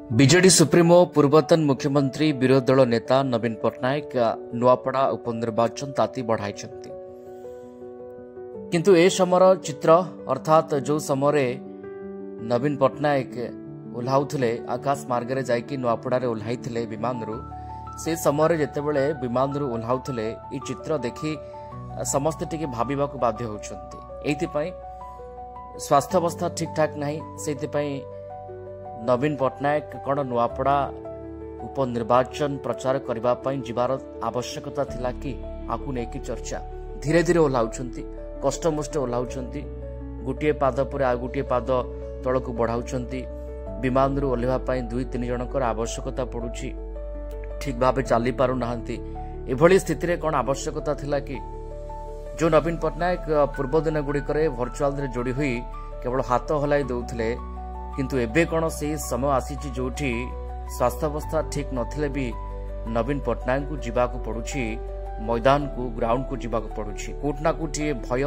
BJD supremo, ପୂର୍ବତନ ମୁଖ୍ୟମନ୍ତ୍ରୀ, ବିରୋଧୀ ଦଳ ନେତା ନବୀନ ପଟ୍ଟନାୟକ ନୂଆପଡ଼ା ଉପନିର୍ବାଚନ ତାତି ବଢ଼ାଇଛନ୍ତି। କିନ୍ତୁ ଏ ସମୟର ଚିତ୍ର, ଅର୍ଥାତ୍ ଯେଉଁ ସମୟରେ ନବୀନ ପଟ୍ଟନାୟକ ଓହ୍ଲାଉଥିଲେ, ଆକାଶ ମାର୍ଗରେ ଯାଇକି ନୂଆପଡ଼ାରେ ଓହ୍ଲାଇଥିଲେ ବିମାନରୁ, ସେ ସମୟରେ ଯେତେବେଳେ ବିମାନରୁ ଓହ୍ଲାଉଥିଲେ, ଏ ଚିତ୍ର ଦେଖି ସମସ୍ତେ ଟିକେ ଭାବିବାକୁ ବାଧ୍ୟ ହେଉଛନ୍ତି। ଏଇଥିପାଇଁ ସ୍ୱାସ୍ଥ୍ୟାବସ୍ଥା ଠିକ୍ଠାକ୍ ନାହିଁ, ସେଇଥିପାଇଁ ନବୀନ ପଟ୍ଟନାୟକ କ'ଣ ନୂଆପଡ଼ା ଉପନିର୍ବାଚନ ପ୍ରଚାର କରିବା ପାଇଁ ଯିବାର ଆବଶ୍ୟକତା ଥିଲା କି, ଆକୁ ନେଇକି ଚର୍ଚ୍ଚା। ଧୀରେ ଧୀରେ ଓହ୍ଲାଉଛନ୍ତି, କଷ୍ଟମଷ୍ଟେ ଓହ୍ଲାଉଛନ୍ତି, ଗୋଟିଏ ପାଦ ପରେ ଆଉ ଗୋଟିଏ ପାଦ ତଳକୁ ବଢ଼ାଉଛନ୍ତି। ବିମାନରୁ ଓହ୍ଲାଇବା ପାଇଁ 2-3 ଜଣଙ୍କର ଆବଶ୍ୟକତା ପଡ଼ୁଛି, ଠିକ୍ ଭାବେ ଚାଲି ପାରୁନାହାନ୍ତି। ଏଭଳି ସ୍ଥିତିରେ କ'ଣ ଆବଶ୍ୟକତା ଥିଲା କି? ଯେଉଁ ନବୀନ ପଟ୍ଟନାୟକ ପୂର୍ବ ଦିନ ଗୁଡ଼ିକରେ ଭର୍ଚୁଆଲରେ ଯୋଡ଼ି ହୋଇ କେବଳ ହାତ ହଲାଇ ଦେଉଥିଲେ, କିନ୍ତୁ ଏବେ କ'ଣ ସେଇ ସମୟ ଆସିଛି ଯେଉଁଠି ସ୍ୱାସ୍ଥ୍ୟାବସ୍ଥା ଠିକ୍ ନଥିଲେ ବି ନବୀନ ପଟ୍ଟନାୟକଙ୍କୁ ଯିବାକୁ ପଡ଼ୁଛି ମଇଦାନକୁ, ଗ୍ରାଉଣ୍ଡକୁ ଯିବାକୁ ପଡ଼ୁଛି? କୋଉଠି ନା କୋଉଠି ଭୟ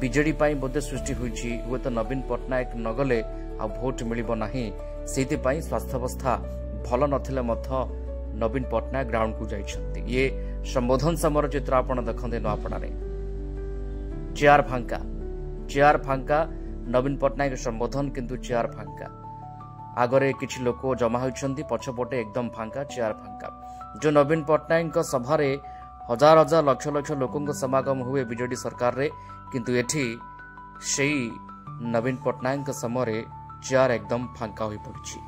ବିଜେଡି ପାଇଁ ବୋଧେ ସୃଷ୍ଟି ହୋଇଛି, ହୁଏତ ନବୀନ ପଟ୍ଟନାୟକ ନଗଲେ ଆଉ ଭୋଟ ମିଳିବ ନାହିଁ। ସେଇଥିପାଇଁ ସ୍ୱାସ୍ଥ୍ୟାବସ୍ଥା ଭଲ ନଥିଲେ ମଧ୍ୟ ନବୀନ ପଟ୍ଟନାୟକ ଗ୍ରାଉଣ୍ଡକୁ ଯାଇଛନ୍ତି। ଇଏ ସମ୍ବୋଧନ ସମୟର ଚିତ୍ର ଆପଣ ଦେଖନ୍ତି। ନୂଆପଡ଼ାରେ ଚେୟାର ଫାଙ୍କା, ଚେୟାର ଫାଙ୍କା। ନବୀନ ପଟ୍ଟନାୟକ ସମ୍ବୋଧନ, କିନ୍ତୁ ଚେୟାର ଫାଙ୍କା। ଆଗରେ କିଛି ଲୋକ ଜମା ହୋଇଛନ୍ତି, ପଛପଟେ ଏକଦମ ଫାଙ୍କା, ଚେୟାର ଫାଙ୍କା। ଯେଉଁ ନବୀନ ପଟ୍ଟନାୟକଙ୍କ ସଭାରେ ହଜାର ହଜାର ଲକ୍ଷ ଲକ୍ଷ ଲୋକଙ୍କ ସମାଗମ ହୁଏ ବିଜେଡି ସରକାରରେ, କିନ୍ତୁ ଏଠି ସେଇ ନବୀନ ପଟ୍ଟନାୟକଙ୍କ ସମୟରେ ଚେୟାର ଏକଦମ ଫାଙ୍କା ହୋଇପଡ଼ିଛି।